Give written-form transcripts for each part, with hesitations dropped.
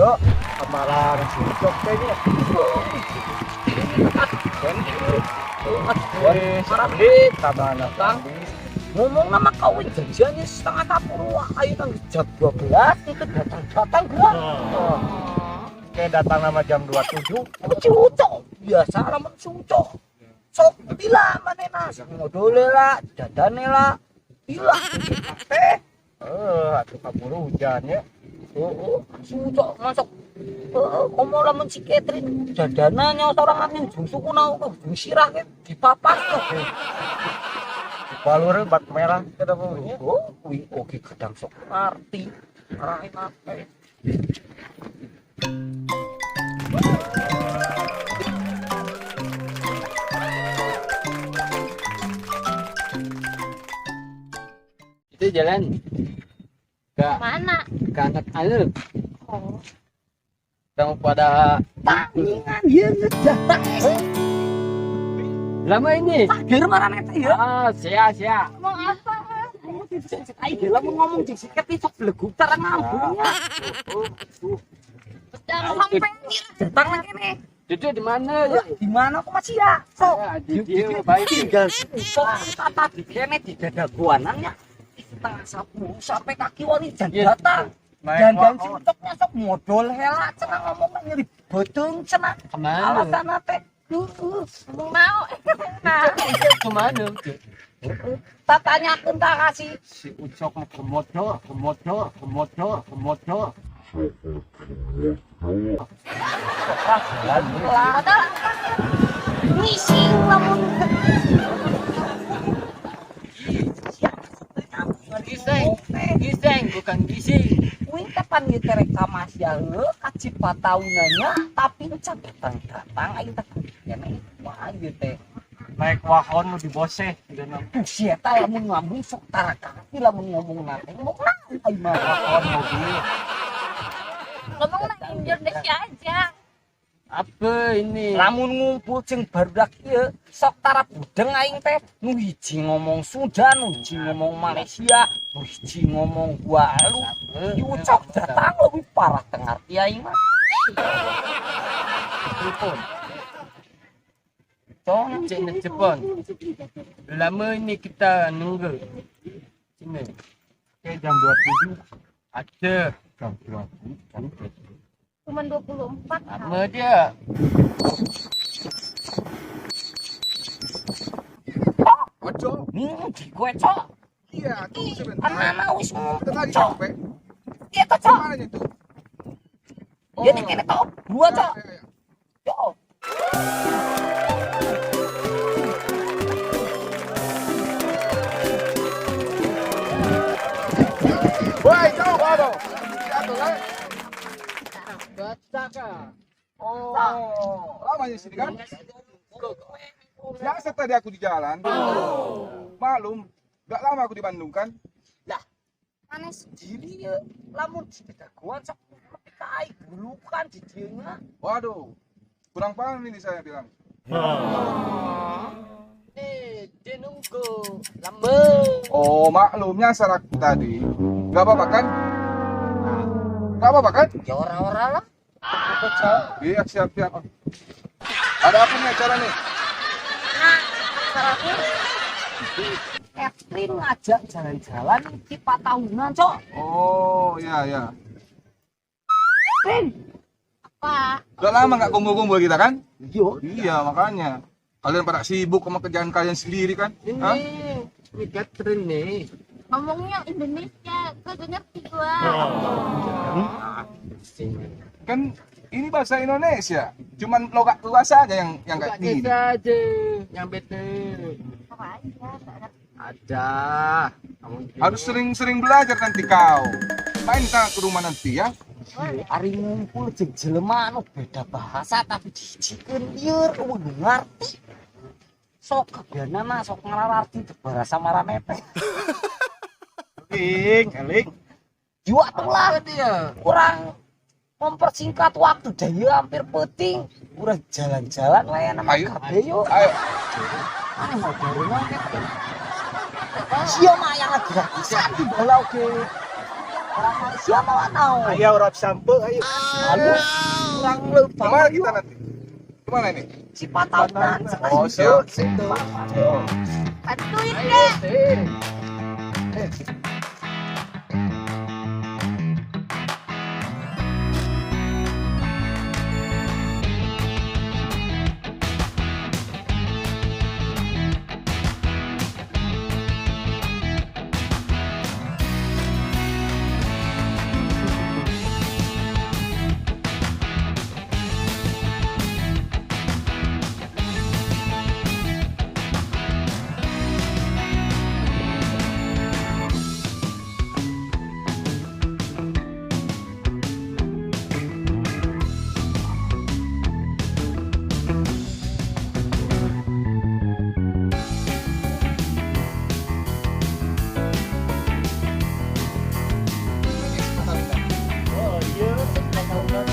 Yo, amaran cocok kayaknya. Datang ngomong nama kawin janjiannya 9:30 ayo nang jam 12 itu datang gua. Kayak datang nama jam 27. Cucok biasa lamun cucok. Sok bila manehna ngodole lah, dadane lah. Bila teh. Atuh kaburu hujan ya. Oh, cucok masuk. Komo lamun si Catherine dadananya sorangan ning ujung suku nau ujung sirah ke dipapas tuh. Balur bat merah kada punya. Oh, kuwi oge gedang sok ngerti. Ora enak. Itu jalan ke Mana? Ke anak anu. Oh. Kamu pada tanggingan ya datang. Lama ini. Takdir marane teh ya. Ah, sia sia. Ngomong apa? Ayo lah ngomong jeung siket sok bleguk cara ngambungnya. Jangan sampai datang nang kene. Duduk di mana ya? Di mana kok masih ya? Sok. Di dia baik. Tinggal sok tata di kene di dadaguanannya. 9:30 sampai kaki wani jan datang. Dan cintoknya sok modal hela cenah ngomong nyeri beuteung cenah. Kemana? Alasan teh. Mau. Nah, kemana? Tak tanyakeun tak kasih. Si Ucok mau ke motor, ke motor, ke motor, ke motor. Lah. Ngising lamun. Giseng, giseng bukan gising. Kuwi kapan ieu teh rek ka Masya heuh ka Cipataunanya tapi can datang-datang aing teh kene wah ieu teh. Naik wahon nu diboseh geuna. Si eta lamun ngambung sok tara kaki lamun ngomong teh ngomong naon aing mah wahon mobil. Ngomong nang Indonesia aja. Apa ini? Lamun ngumpul jeung barudak ieu sok tara budeng aing teh nu hiji ngomong Sunda, nu hiji ngomong Malaysia, nu hiji ngomong Gualu. Ucok datang leuwih parah teu ngarti aing mah. Telepon. Cong Cik nak telefon. Lama ini kita nunggu. Sini. Oke, jam 27. Ada. Jam 27. Cuma 24. Lama dia. Ojo. Di kowe, Cok. Iya, tunggu sebentar. Anak-anak wis ngumpul, Lagi Cok. sampai. Iya, toh, Cok. Mana itu? Ya ning kene tok. Dua, Cok. Ya, ya. Yo. Woi, Cok, apa? Jatuh kan? Oh, lamanya sini kan? Biasa tadi aku di jalan. Maklum, gak lama aku di Bandung kan? Lah, mana sendiri ya? Lamun di daguan sok kai bulukan di dieu. Waduh, kurang paham ini saya bilang. Dia nunggu lama. Oh, maklumnya nyasar aku tadi. Gak apa-apa kan? Gak apa-apa kan? Ya ora-ora lah. Iya, siap-siap. Ada apa nih acara nih? Nah, acaranya Catherine ngajak jalan-jalan Cipataunan, Cok. Oh, iya, iya. Catherine. Apa? Udah lama nggak kumpul-kumpul kita kan? Iya. Iya, makanya. Kalian pada sibuk sama kerjaan kalian sendiri kan? Ini, ini Catherine nih. Ngomongnya Indonesia, gak ngerti gua. Kan ini bahasa Indonesia, cuman logat luas saja yang kayak gini. Aja, yang betul. Apa aja, gak ngerti. Ada. Harus sering-sering belajar nanti kau. Main ke rumah nanti ya. Ari ngumpul jeung jelema anu beda bahasa tapi dijikeun lieur eueuh ngarti. Sok kabehanana sok ngararti bahasa marane teh. Eling, eling. Jiwa tulah dia. Kurang mempersingkat waktu daya hampir penting. Urang jalan-jalan wae nama kabeh yo. Ayo. Ane mau dari mana? Sia mah yang lagi gratisan di bola oge. Orang Malaysia mau naon? Ayo urap sampe ayo. Aduh, kurang leumpang. Kemana kita nanti? Kemana ini? Sipataunan. Oh, siap. Situ. Bantuin deh. Oh iya, Sipataunan.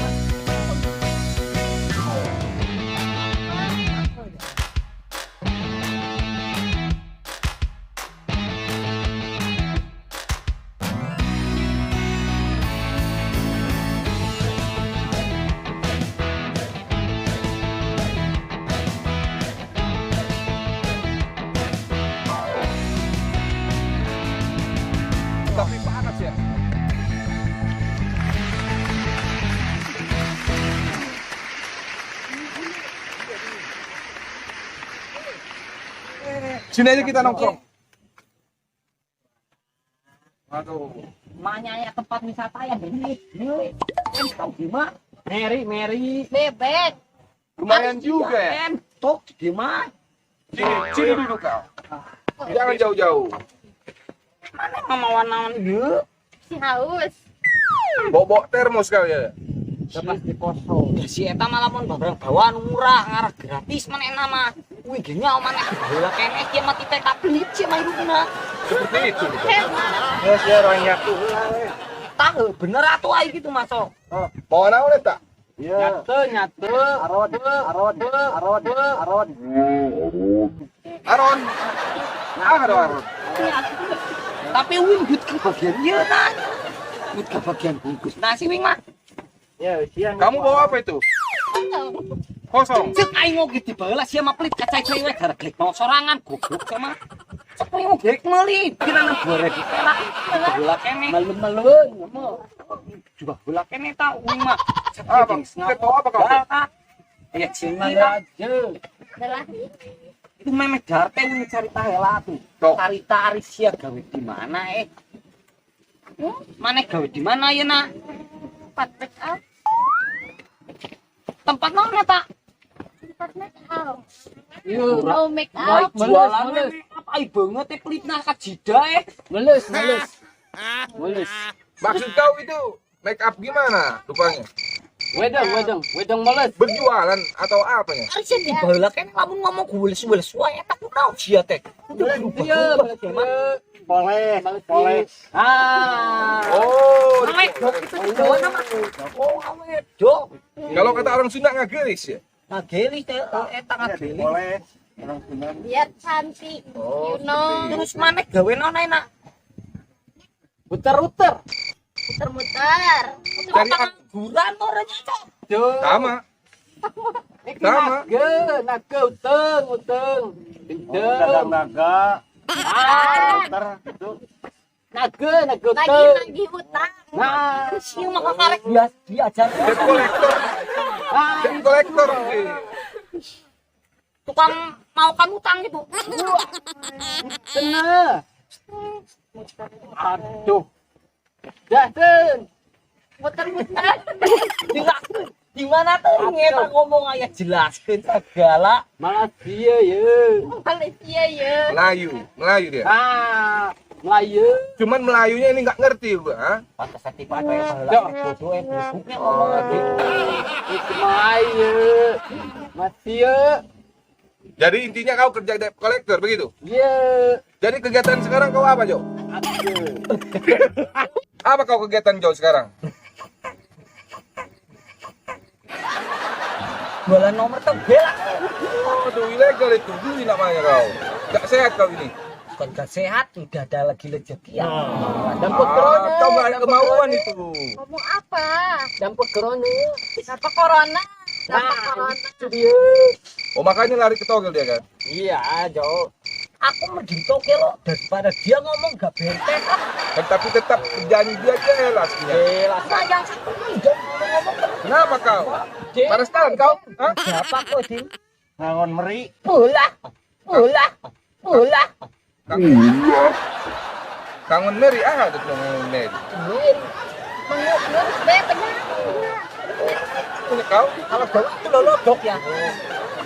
Tapi panas ya. Sini aja kita nongkrong. Aduh. Manyanya tempat wisata yang ini. Kan tahu gimana? Mary, Mary. Bebek. Lumayan juga ya. Entok gimana? Sini, sini duduk kau. Jangan jauh-jauh. Mana mamawan-nawan ieu? Si haus. Bobok termos kau ya. Pasti kosong. Si eta mah lamun barang bawaan murah ngarah gratis manehna mah. Wih genya maneh baheula keneh kieu mah teh kapelit sia mah hirupna. Seperti itu. Geus ya orang nyaku heula we. Tah bener atuh aing kitu masuk. Mau naon eta? Iya. Nyate, nyate. Aron, aron, aron, aron. Aron. Ah, ada Aron. Tapi wing duit ke bagian ieu nah. Duit ke bagian bungkus nasi wing mah. Ya, siang. Kamu bawa apa itu? Kosong. Cek aing oge dibaheula sia mah pelit kacai-cai we gara glek mau sorangan goblok sama. Cek aing oge meuli pirana 2000 perak. Baheula keneh. Malu-maluan ngomong. Juga baheula keneh ta wing mah. Cek Apa? aing Kita bawa apa kau? Ya Cuma cina aja. itu memang darte wing carita heula tuh. Tok. Carita ari sia gawe di mana eh? Mana gawe di mana ya nak? Tempat make up. Tempat naon eta? Tempat make up. Iya. Oh, make up. Jualan Meles, apa ai banget eh pelitna kajida eh. Meles, meles. Meles. Maksud kau itu make up gimana rupanya? Wedang, wedang, wedang meles. Berjualan atau apanya? Ari sia dibaheula keneh lamun ngomong guwels-guwels wae eta kunaon sia teh. Meles dia, meles dia. Boleh, boleh. Ah. Oh, Ngawedok itu dibawa nama. Oh, ngawedok. kalau kata orang Sunda ngageris ya. Ngagelis teh eta ngagelis. Boleh. Orang Sunda. Biar cantik. Oh, You know. Terus maneh gawe naon enak? Puter-puter. Muter-muter. Cari Pengangguran orangnya cok. Tuh. Sama. Iki Sama. Naga, naga uteng, uteng. Oh, dagang Gendeng. naga. Ah, Muter gitu. naga, naga uteng. Lagi-lagi utang. Nah, Sia mah karek dia diajar Debt collector, ah, debt collector. tukang mau kan utang gitu. tenang. Aduh. Dah, ten. Muter-muter. Jelaskeun. Di mana tuh ngeta ngomong aya jelaskeun segala. Malaysia ya. Malaysia ya. Melayu, Melayu dia. Ah, Melayu. Cuman Melayunya ini nggak ngerti gua, ha? Pantes tipe ada yang baheula bodoh eh gobloknya ngomong lagi. Itu Melayu. Malaysia. Jadi intinya kau kerja debt collector begitu. Ya. Jadi kegiatan sekarang kau apa, Jo? Aduh. Apa kau kegiatan Jo sekarang? Jualan nomor tebel. Aduh, ilegal itu. Gini namanya kau. Gak sehat kau ini. Bukan gak sehat, udah ada lagi rezeki ya. Dampak corona. Kau nggak ada kemauan itu. Ngomong apa? Dampak corona. Dampak corona. Dampak corona. Itu dia. Oh makanya lari ke togel dia kan? Iya, jauh. Aku mending togel loh daripada dia ngomong gak benteng kan. Tapi tetap kerjanya dia jelas. Jelas. Nah, yang satu enggak ngomong-ngomong. Kenapa kau? Paras tahan kau? Hah? Siapa kau, Din? Ngangon meri. Bola. Bola. Bola. Kangen meri ah, ada kangen meri. Meri. Mengurus penyakit. Punya kau? Kalau dok itu lo dok ya.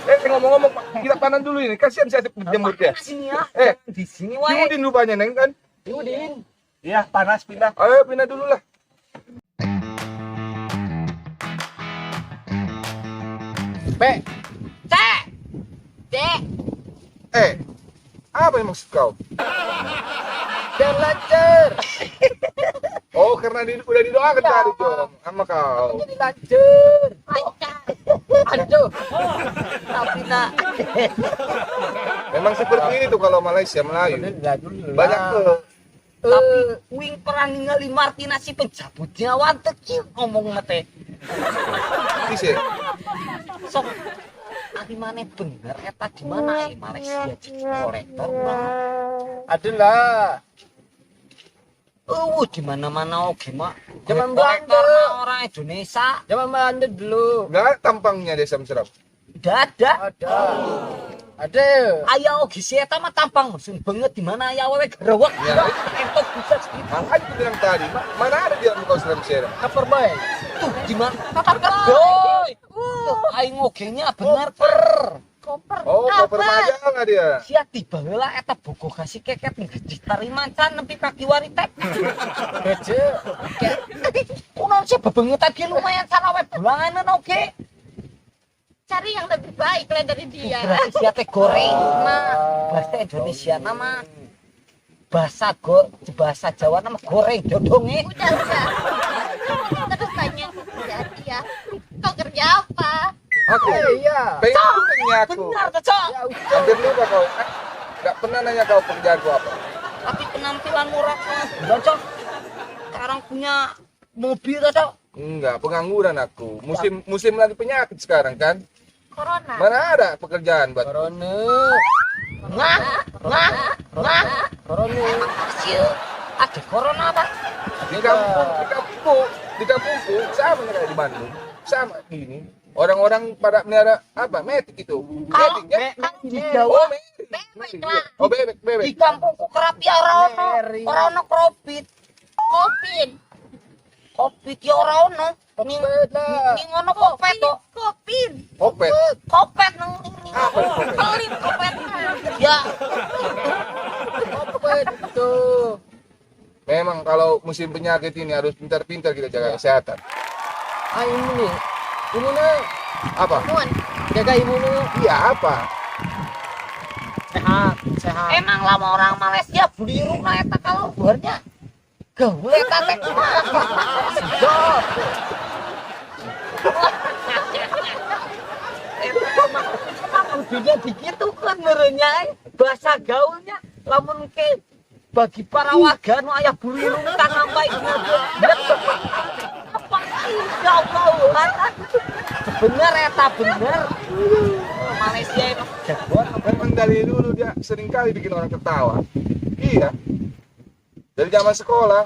Ngomong-ngomong kita panen dulu ini. Kasihan saya jemur dia. Sini ya. Di sini wae. Udin rupanya neng kan? Udin. Iya, panas pindah. Ayo pindah dulu lah. P C D. Apa yang maksud kau? Dan lancar. Oh, karena udah didoakan tadi dong sama kau. Jadi lancar. Lancar. Aduh. Tapi nak. Memang seperti ini tuh kalau Malaysia Melayu. Banyak tuh. Tapi wing pernah ningali Martina si penjabut nyawa teki ngomong mate. Bisa. Sok ari mane bener eta di mana Malaysia jadi kolektor banget. Adalah. Di mana-mana oke mak. Zaman Belanda orang Indonesia. Zaman Belanda dulu. Enggak tampangnya desa Serap. Enggak ada. Ada. Ada. Aya oge si eta mah tampang mesum banget di mana aya awewe gerewek. Ya. Entok bisa segitu. Makanya aku bilang tadi, mana ada dia muka serem serem. Cover boy. Tuh di mana? Cover boy. Aing oge-nya bener per. Koper. Oh, koper majalah dia. Sia tiba heula eta bogo kasih keket geus ditarima can nepi ka kiwari teh. Gece. Kunaon sih bebengetan ge lumayan sanawe bulanganeun oge. Cari yang lebih baik lah dari dia. Berarti sia teh goreng mah. Bahasa Indonesia nama bahasa bahasa Jawa nama goreng dodonge. Udah, udah. Terus tanya kerja dia. Kau kerja apa? Aku. Iya. Pengen nanya aku. Benar tuh, Cok. Ya udah. Hampir lupa kau. Enggak pernah nanya kau pekerjaanku apa. Tapi penampilan murah sangat, Cok. Sekarang punya mobil tuh, Cok. Enggak, pengangguran aku. Musim lagi penyakit sekarang kan. Corona. Mana ada pekerjaan buat corona. Nah, nah, nah. Corona. Ada corona apa? Di kampungku sama kayak di Bandung. Sama gini. Orang-orang pada melihara apa? Metik itu. Kalau metik, ya? di Jawa, oh, bebek lah. Oh, bebek. Di kampungku kerap ya ora ono covid. Covid. Covid ya ora ono. Ning ono kopet to. Kopin. Kopet. Kopet nang pelit kopet. Ya. Kopet tuh. Memang kalau musim penyakit ini harus pintar-pintar kita jaga kesehatan. Ah ini nih. Imun apa? Imun. Jaga imun. Iya apa? Sehat, sehat. Emang lama orang Malaysia beli rumah eta kalau buarnya gaul eta teh kumaha. Sedot. Kudunya dikitukeun merenya bahasa gaulnya lamun ke bagi para warga nu aya bulu irung kang nampai apa ya Allah bener eta bener Malaysia emang jagoan. Memang dari dulu dia sering kali bikin orang ketawa. Iya, dari zaman sekolah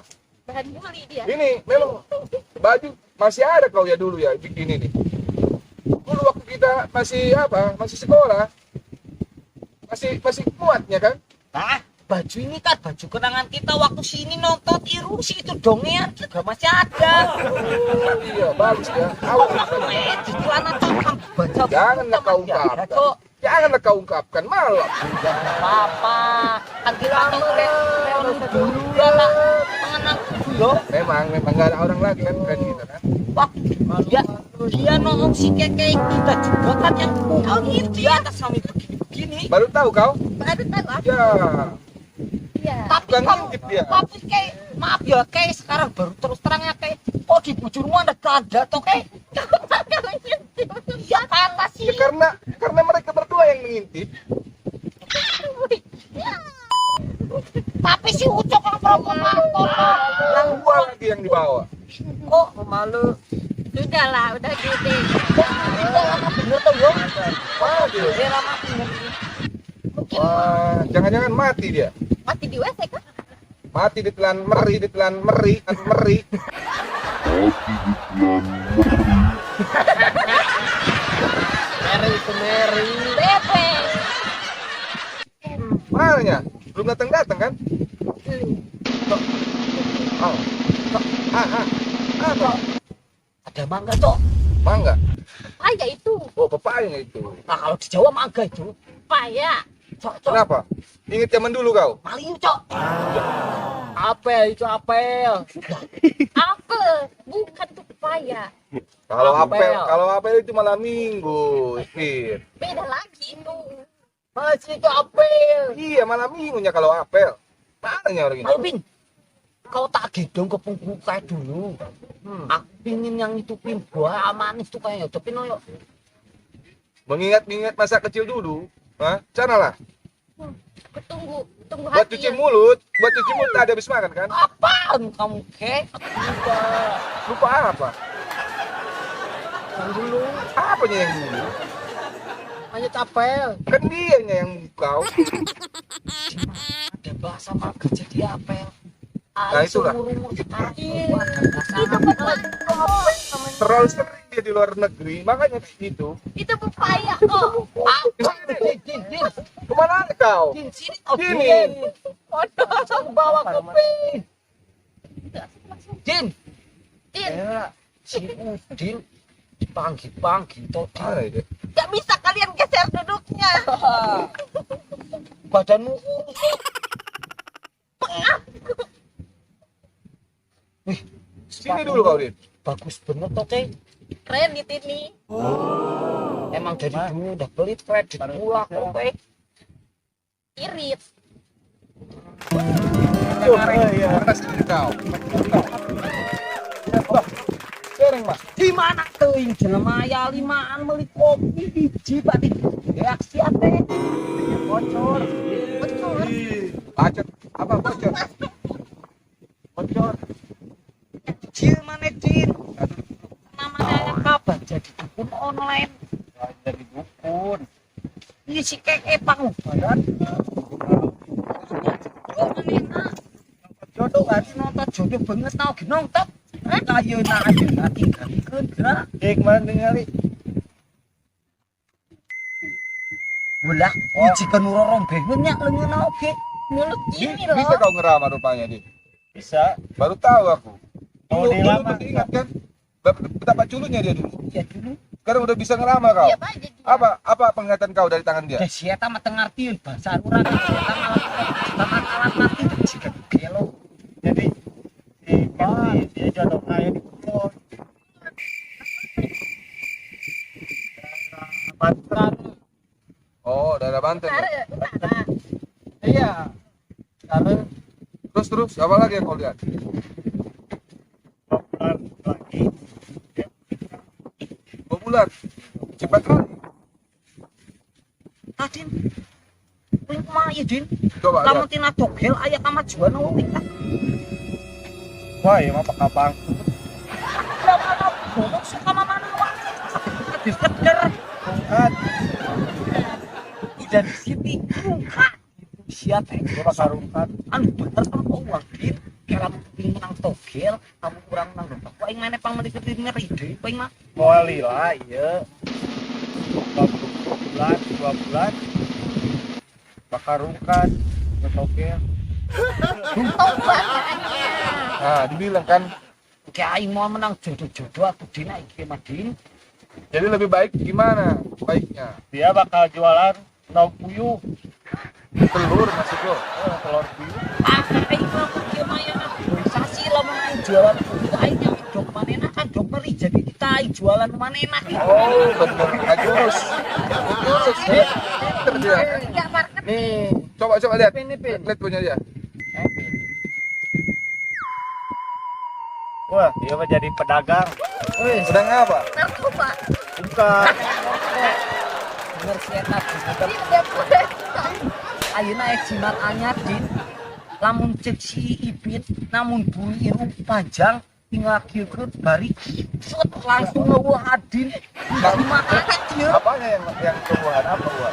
bahan bully dia. Ini memang baju masih ada kau ya dulu ya begini nih. Dulu waktu kita masih apa, masih sekolah, masih kuatnya kan? Nah, baju ini kan baju kenangan kita waktu sini nonton iru si itu dongeng juga masih ada. Oh, iya bagus ya. Awal di celana coklat baca. Janganlah kau ungkapkan. Janganlah kau ungkapkan malam. Apa? Kan kita dulu ya lah. Mengenang dulu. Memang nggak ada orang lagi kan kayak gitu kan. Waktu dia nongong si keke kita juga kan yang di atas sampai begini-begini. Baru tahu kau? Baru tahu aku. Ya. Ya. Tapi kamu, tapi kayak maaf ya kayak sekarang baru terus terangnya kayak oh di bujurmu ada tanda toh kayak. Ya kata sih. Ya, karena mereka berdua yang mengintip. Tapi si Ucok yang provokator. Yang gua lagi yang dibawa. Kok malu? Sudah lah, udah gede. Udah lama bener tuh, Bro. Mati. Dia lama bener. Wah, jangan-jangan mati dia. Mati di WC kan? Mati ditelan meri, ditelan meri, meri. Mati ditelan meri. Meri itu Meri. Bebe. Mananya? Belum datang-datang kan? Oh. Apa? Ada mangga, Cok. Mangga? Pepaya itu. Oh, pepaya itu. Nah, kalau di Jawa mangga itu. Pepaya. Cok, Cok. Kenapa? Ingat zaman dulu kau? Maliu, Cok. Apel itu apel. Apel, bukan tuh pepaya. Kalau apel, kalau apel itu malam minggu, Pir. Beda lagi itu. Masih itu apel. Iya, malam minggunya kalau apel. Mananya orang ini? Ayo, Pin. Kau tak gendong ke punggung kayak dulu. Aku pingin yang itu pin buah manis tuh kayaknya. Tapi noyo. Mengingat-ingat masa kecil dulu, hah? Sana lah. Aku tunggu, tunggu buat hati cuci ya. Mulut, buat cuci mulut ada habis makan kan? Apaan kamu kek? Lupa. Lupa apa? Yang dulu. Apanya yang dulu? Hanya apel. Kan dianya yang kau. Ada bahasa mangga jadi apel. Nah itulah. Itu pepaya. Terlalu sering dia di luar negeri, makanya kayak gitu. Itu pepaya kok. Din. Kemana kau? Din, sini kau. Sini. Waduh, bawa kopi. Din. Din. Si Udin dipanggil-panggil toh. Gak bisa kalian geser duduknya. Badanmu pengap. Wih, sini dulu kau, Din. Bagus bener toh, Cek. Kredit ini. Oh. Emang dari dulu udah beli kredit pula kok, Cek. Irit. Kau. Sering, Mas. Di mana teuing jelema aya limaan meuli kopi hiji bati reaksi ate. Bocor. Bocor. Bacot. Apa bocor? Bocor. Cil mana Din? Namanya kabar jadi dukun online. Jadi dukun. Ini si keke pangubaran. Jodoh kan? Nonton jodoh banget tau ge nonton. Ayeuna ayeuna tinggalikeun geura. Dik mana ningali? Ulah, hiji kan rorombeheun nya leungeunna oge. Mulut gini loh. Bisa kau ngeramal rupanya, Din? Bisa. Baru tahu aku. Mau dilamar ingat kan? Betapa culunnya dia dulu. Iya dulu. Sekarang udah bisa ngeramal kau. Iya, aja dia. Apa penglihatan kau dari tangan dia? Da si eta mah teu ngartieun bahasa urang. Si eta malah alat mati jiga gelo. Jadi si Kevin dia jodoh kaya di Kulon. Banten. Oh, daerah Banten. Ya? Utara. Iya. Karena terus apa lagi yang kau lihat? 2 bulan lagi. 2 bulan. Cepat kali. Tadin. Kuing kumaha ieu, Din? Coba lamun tina togel aya kamajuan euy. Wah, ya mah pakabang. Lah ngomong suka mamana wae. Diseger. Rungkat. Udah di sini rungkat. Siap eh. Gua bakal rungkat. Anu bener tempo uang, Din. Kira pingin menang togel, kamu kurang menang dompet. Aing maneh pang meuli ngeri deui aing mah. Moal lila ieu. 2 bulan, 2 bulan. Bakal rungkat togel. Nah, dibilang kan kayak aing mau menang jodoh-jodoh atuh dina iki mah Din. Jadi lebih baik gimana baiknya? Dia bakal jualan endog puyuh. Telur maksud lo? Oh, telur puyuh. Ah, aing lamun kieu mah ya sasi lamun aing jualan puyuh aing nya dok manehna kan dok meri jadi kita aing jualan manehna. Oh, bener. Jurus. Jurus. Pinter dia. Enggak marketing. Nih, coba lihat. Pin. Lihat punya dia. Wah, dia mah jadi pedagang. Pedagang apa? Narkoba. Bukan. Bener sih eta. Ini udah boleh. Ayeuna ek jimat anyar, Din. Lamun cek si Ipin namun bulu irung panjang tinggal kieu bari set langsung eueuh Adin. Gimana dia? Apanya yang tumbuhan apa gua?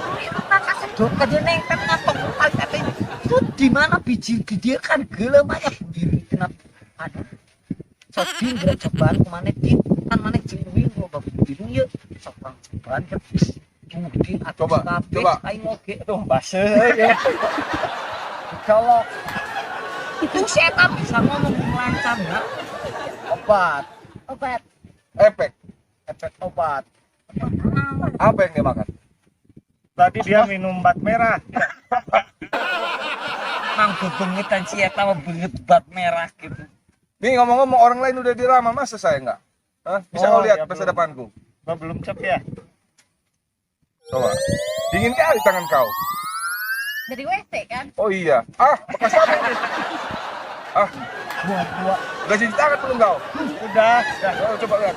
Kasedot ka dia nengket ngatok kali kata itu di mana biji dia kan gelemanya bulu kenapa? Aduh. Sok din geura cobaan kumaneh din kan maneh jeung uing loba bulu ieu sok pang cobaan ke Udin atuh Coba, coba. Aing oge Tuh baseuh ya. Kalau itu saya tak bisa ngomong lancar nggak? Obat, Obat. Efek. Efek obat. Apa yang dia makan? Tadi dia minum bat merah. Mang bebengetan si eta mah beungeut bat merah gitu. Nih ngomong-ngomong orang lain udah diramal, masa saya enggak? Hah? Bisa Oh, kau lihat ya, masa belum. depanku? Gua belum cek ya. Coba. Dingin kali tangan kau. Dari WC kan? Oh iya. Ah, bekas apa ini? Ah, Gua udah cuci tangan belum kau? Udah. Oh, coba lihat.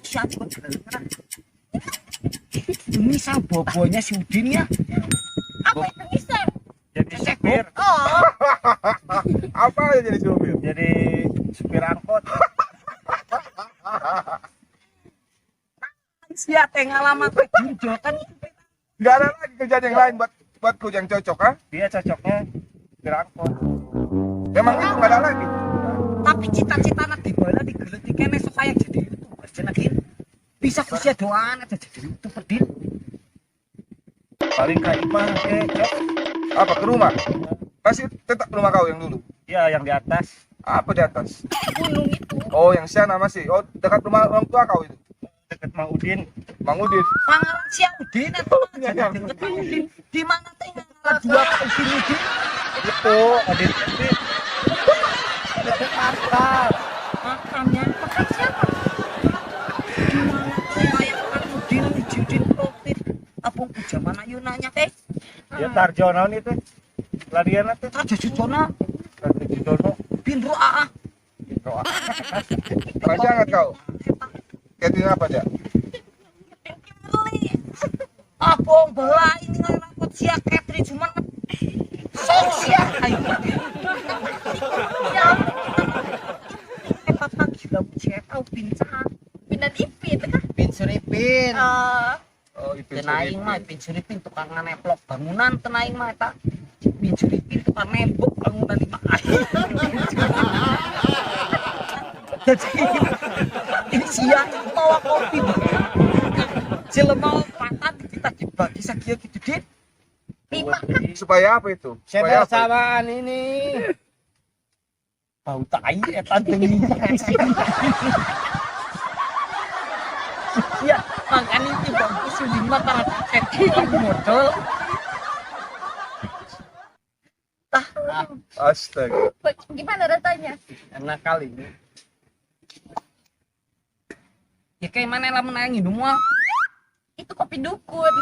siapa ini sang bobonya si Udin ya. Apa itu bisa? Jadi supir, Oh, Apa yang jadi supir? jadi supir angkot. Siapa yang ngalaman jujur kan? Nggak ada lagi kerjaan yang lain buatku yang cocok, ah? Dia cocoknya supir angkot. Memang itu nggak ada lagi. Tapi cita-cita di bala digeluti kene sok kayak jadi youtuber cenah Din. Bisa kusia doan aja jadi youtuber Din. Paling ke imah cok. Apa ke rumah? Masih tetap rumah kau yang dulu. Ya yang di atas. Apa di atas? gunung itu. Oh, yang sana masih. Oh, dekat rumah orang tua kau itu. Dekat Mang Udin. Mang Udin. Pangaran si Udin atau jadi deket Mang Udin. Di mana teh ngaran dua Udin Udin? Itu Udin Udin. Dekat pasar. Makannya makan siapa? Di mana teh kayak kan Udin Udin profit. Apa ku zaman ayo nanya teh? Ya Tarjono itu. Larian teh. Raja Sujono, Tarjo Judono. Bindro AA. Roa. Masih hangat kau. Kayak apa dia? Ah, bohong bela ini ngarang sia Catherine cuman sok sia ayo. Ya. Papa gila sia tau pincang. Pindah Ipin kan? Pin Suripin. Oh, Oh, Ipin Tenaing mah Suripin. Ipin Suripin tukang neplok bangunan tenaing mah eta. Ipin Suripin tukang nembok bangunan lima. Jadi ini sia bawa kopi. Jelema patan kita dibagi sakieu gitu Din. lima kan? Supaya apa itu? Supaya apa? Kebersamaan ini. Bau tai eta deui. Ya, makanya itu bagus lima para tiket modal. Astaga. Gimana rasanya? Enak kali ini. Ya kayak mana lah menang minum mah. Itu kopi dukun.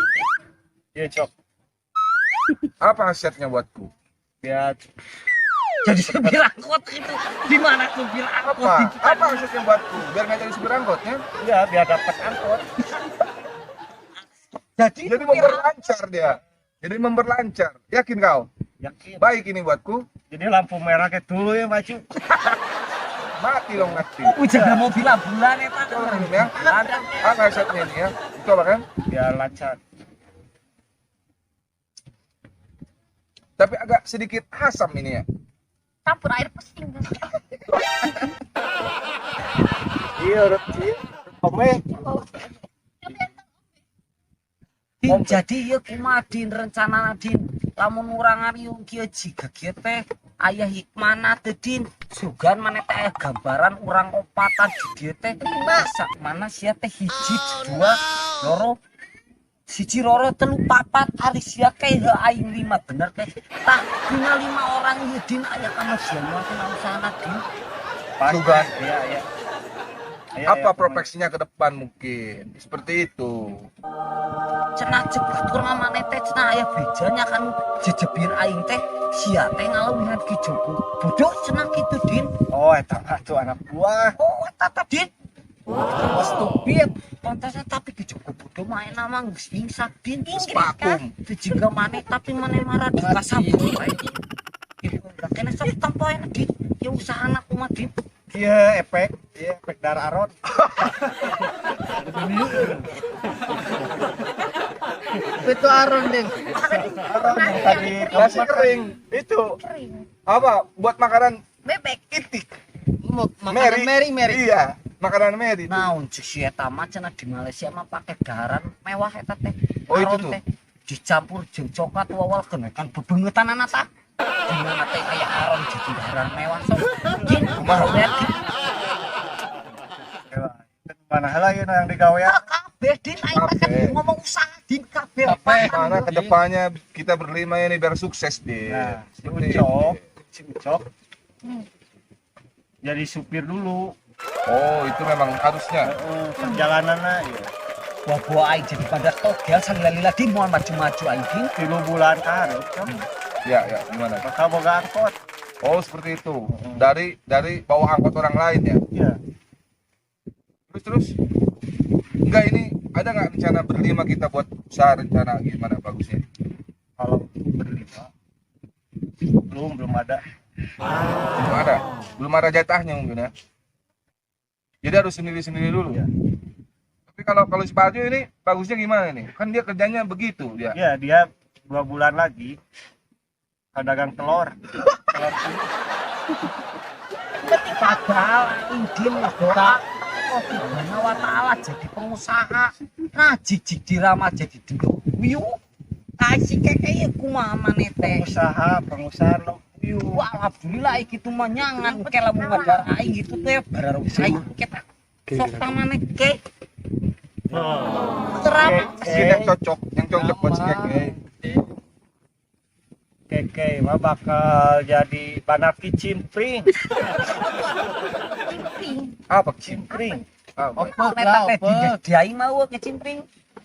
Iya cok. Apa khasiatnya buatku? Biar Jadi supir angkot itu. Di mana supir angkot? Apa? Apa khasiatnya buatku? Biar nggak jadi supir angkotnya. ya biar dapat angkot. Jadi memperlancar dia. Jadi memperlancar. Yakin kau? Yakin. Baik ini buatku. Jadi lampu merah kayak dulu ya maju. Mati dong nanti. Jaga mobil ambulan eta. Coba minum ya. Apa khasiatnya ini ya? Coba kan? Biar lancar. Tapi agak sedikit asam ini ya. Campur air pusing. Iya, iya. Ome. Din, jadi ieu kumaha Din rencana Din? Lamun urang ngariung kieu jiga kieu teh aya hikmahna teh Din. Sugan maneh teh aya gambaran urang opatan di dieu teh. Sak mana sia teh hiji dua loro siji loro telu papat ari sia teh heuh aing lima bener teh. Tah dina lima orang ieu Din aya kamajian mah teh usahana Din. Sugan. Iya, iya. Iya, Apa iya, proyeksinya ke depan mungkin? Seperti itu. Cenah cek batur maneh teh cenah aya bejanya kan jejebir aing teh sia teh ngaleuwihan Ki Joko. Bodoh cenah kitu Din. Oh, eta mah tuh anak buah. Oh, eta teh Din. Stupid. Pantasnya tapi dijogo bodoh main nama geus insaf din. Vakum. Itu juga maneh tapi maneh marah di kasabung wae. Kena sok tampo enak din. Ya usahana kumaha din. Iya, efek darah aron. Itu aron ding. Aron yang tadi Nasi kering itu Kering. apa? Buat makanan Bebek. itik. Makanan Mary Mary. Iya, makanan Mary itu. Naon cek si eta mah cenah di Malaysia mah pakai daharan mewah eta teh. Oh, itu Aron tuh. teh dicampur jeung coklat wawal kena kan bebengetan anak tah. Gimana teh kayak aron jadi daharan mewah sok. Jin, Kumaha? lihat din. Mana heula ieu yang digawean? Kabeh din aing mah kan Kabeh. ngomong usaha din kabeh. Karena kedepannya kita berlima ini biar sukses deh. Nah, si Seperti Ucok, itu. si Ucok jadi supir dulu. Oh, itu memang harusnya. Heeh, perjalananna ya. Wah, aing jadi pada togel salila-lila din moal maju-maju aing din. 3 bulan karep kan Ya, ya, gimana? bakal boga angkot. Oh, seperti itu. Dari bawa angkot orang lain ya. Iya. Terus terus. Enggak, ini ada nggak rencana berlima kita buat usaha, rencana gimana bagusnya? Kalau berlima belum ada. Belum ada. Belum ada jatahnya mungkin ya. Jadi harus sendiri-sendiri dulu. Iya. Tapi kalau kalau si Parjo ini bagusnya gimana nih? Kan dia kerjanya begitu dia. Iya, dia 2 bulan lagi dagang telur. Telur dulu. Padahal aing din doa Allah Subhanahu wa taala jadi pengusaha. Nah, jijik dirama jadi dendam. Wiu. Kae si keke kumaha maneh teh. Pengusaha lo. Wah, alhamdulillah iki tuh mah nyangan ke lamun ngadar aing gitu teh bararu aing kita. Sok tamane ke. Ceramah. Mungkin yang cocok buat si Keke. Keke mah bakal jadi bandar kicimpring. Cimpring. Apa? Cimpring. Apa? Opek Eta lah, teh opek. di aing mau kecimpring.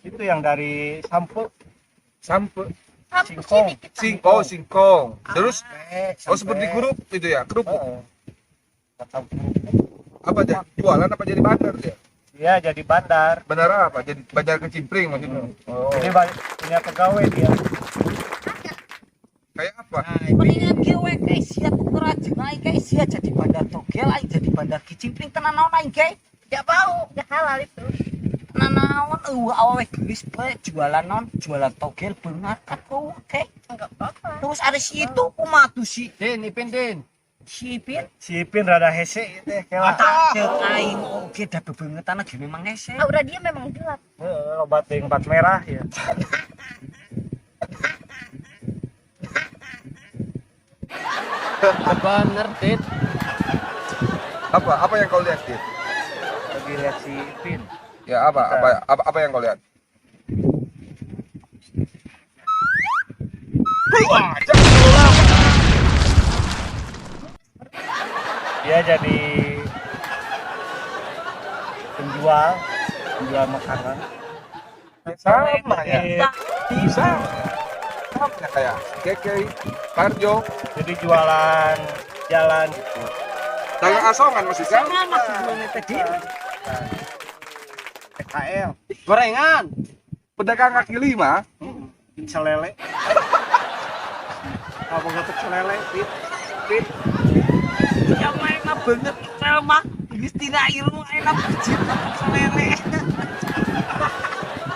Itu yang dari Sampo. Sampe. Sampai Singkong. sini kita. Singkong, singkong. Terus Sampai, oh seperti kerupuk itu ya, kerupuk. Heeh. Atau kerupuk. Apa jadi jualan apa jadi bandar dia? Iya, jadi bandar. Bandar apa? Jadi bandar kecimpring maksudnya. Oh. Jadi punya pegawai dia. Kayak apa? Mendingan kieu we ke sia tuker aja aing ke sia jadi bandar togel aing jadi bandar kicimpring tenan naon aing ke. Gak bau, gak halal itu. Tenan naon eueuh awewe geulis bae jualan naon jualan togel beungar kan eueuh ke. Enggak apa-apa. Terus ada si itu kumaha tuh si Din, Ipin Din. si Ipin? Si Ipin rada hese ieu teh kela. Tak ceuk aing oge da bebengetan ge memang hese. Aura dia memang gelap. Heeh, loba teuing bat merah ya. Bener, Din. Apa? Apa yang kau lihat, Dit? Lagi lihat si Ipin. Ya apa? Apa yang kau lihat? Wah, jangan terlalu lama. Dia jadi penjual, penjual makanan. Sama ya. Iya. Sama. Sama ya kayak Keke, Parjo, Jadi jualan jalan gitu. dagang asongan masih kan? Sama maksud maneh teh Din. PKL, Gorengan. Pedagang kaki lima. pecel lele. Apa nggak pecel lele, Pit? Pit. Ya mah enak banget pecel mah. Geus tina irung enak bejit pecel lele.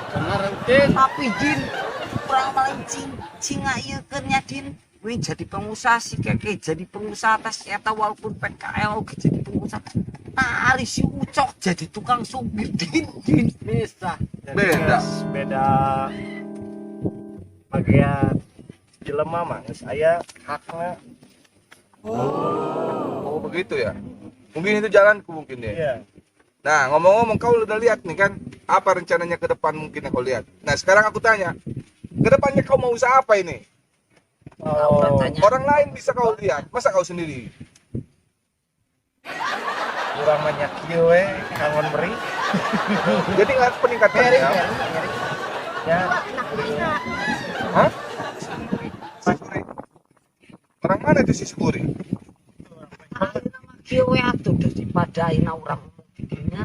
Bener, Din. Tapi Din kurang paling cing cinga ieu keur nya Din. Wih jadi pengusaha si Keke jadi pengusaha atas eta walaupun PKL oge jadi pengusaha. Nah, ari si Ucok jadi tukang supir Din Din. Bisa. Beda. Terus beda bagian jelema mah geus aya hakna. Oh begitu ya. Mungkin itu jalanku mungkin ya. Iya. Nah ngomong-ngomong kau udah lihat nih kan apa rencananya ke depan mungkin yang kau lihat. Nah sekarang aku tanya, ke depannya kau mau usaha apa ini? Oh, Orang lain bisa kau lihat, masa kau sendiri? kurang banyak kieu we kangon beri. Jadi nggak ada peningkatan ya? Ya, Dua anak bisa. Hah? Sukuri. Orang mana itu si Sukuri? Ayeuna mah kieu we atuh daripada ayeuna urang ngomong di dinya.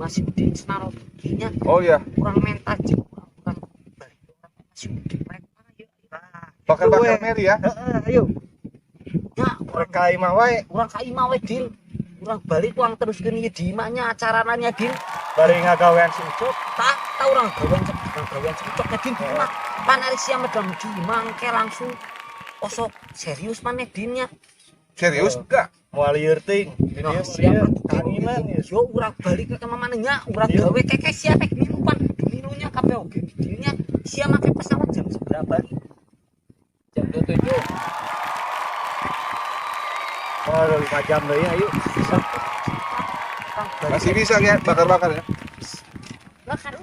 si Udin senaro nya. Oh iya. Urang menta jeung urang balik si Udin rek mana ieu? Bakar-bakar Mary ya. Heeh, ayo. Ya, Urang ka imah wae. Urang ka imah we, Din. Urang balik urang teruskeun ieu di imahnya acarana nya, Din. Bari ngagawean si Ucup. Tah, tah urang gawean si Ucup nya, Din di imah. Pan ari sia mah di imah engke langsung osok serius maneh Din nya. Serius enggak? Moal lieur ting. Nah, siapa kanginan ya. Yo urang balik ke mana nya, urang gawe keke sia rek milu pan milunya kabeh oge dinya. Sia make pesawat jam seberapa? Jam 7. Oh, 5 jam deui ayo. Bisa. Masih bisa ya bakar-bakar ya. Bakar.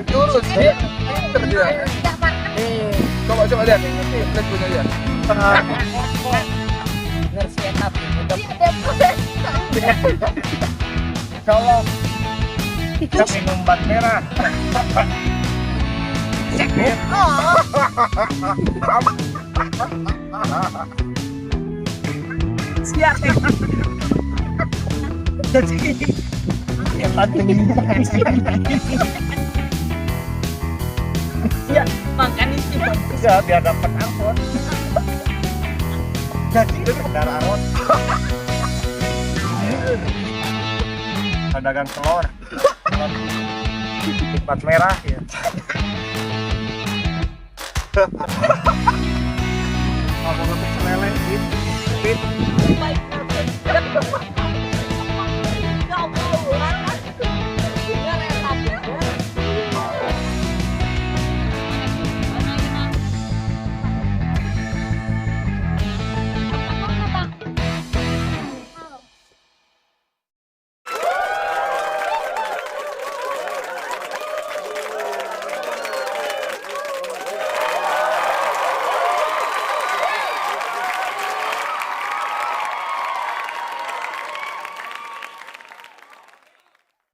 Jurus dia. Dia. Coba coba lihat. Lihat punya dia. Colok. Kita minum ban merah. Siap. Jadi ya, makanya sih bagus ya biar dapat angkot. Jadi kendaraan angkot. Pedagang telur. Tempat merah ya. Ngomong ke celele gitu.